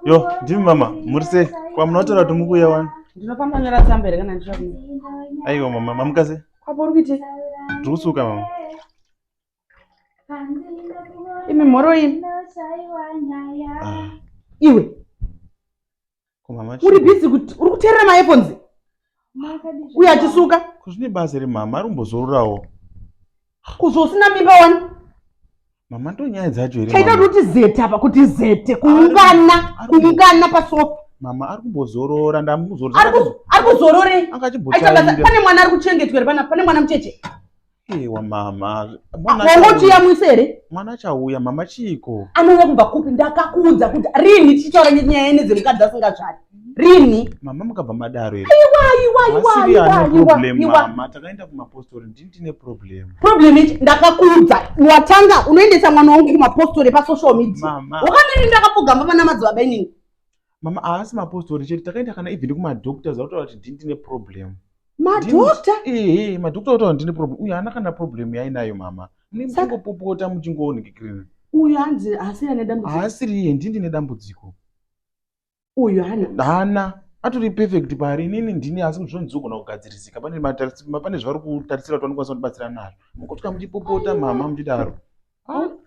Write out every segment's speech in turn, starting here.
Yo, ndimi mama, muri sei? Kwa munotaura kuti mukuuya wani? Ndinofamba nyora tsamba here kana ndichida Aiwa mama, mamuka sei? Kwapo uri kuitei? Ndiri kusuka mama. Imi mhoro imi. Ah. Iwe. Ko mama Uri busy kuti uri kuteerera maearphones? Uye achisuka. Ko zvine basa here mama, ari kumbozororawo. Kuzvo usina mimba wani? Mama ndo nyaya dzacho here? Chaita kuti zete apa kuti zete kuungana kuungana pasofa. Mama ari kumbozorora ndamuzorora. Ari kuzororei? Aita basa pane mwana ari kuchengetwa here pana pane mwana mucheche? Ewa mama. Wangotiyamwisa here? Mwana achauya mama chiiko? Anouya kubva kupi? Ndakakuudza kuti rini tichitaura nyaya nedzemukadzi asingazvari. Rini? Mama mukabva madaro here? Aiwa aiwa aiwa aiwa aiwa. Mama takaenda kumapostori ndini ndine problem. Problem ichi ndakakuudza watanga unoendesa mwana wangu kumapostori pasocial media. Wakandini ndakapfugama pana madzibaba inini. Mama haasi mapostori chete takaenda kana even kumadoctors vakutaura kuti ndini ndine problem. Madoctor? Ehe, madoctor vakutaura ndine problem. Uyu haana kana problem yainayo mama. Mune muchingopopota muchingoonekekirina. Uyu hanzi haasiri ane dambudziko. Haasiri iye ndini ndine dambudziko. Uyu hana. Hana. Atori perfect pari inini ndini asi zvinhu zvinogona kugadzirisika pane pane zvavari kutarisira kuti vanokwanisa kundibatsira nazvo. Mukosvika muchipopota mama muchidaro.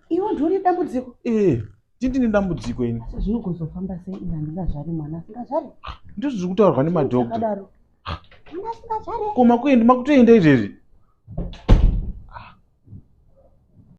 Iwe ndiwe une dambudziko. Eh, ndini ndine dambudziko ini. Zvinogozofamba sei ini handingazvari mwana asingazvari? Ndizvo zviri kutaurwa nemadoctor. Mwana asingazvari. Ko makuenda makutoenda izvezvi?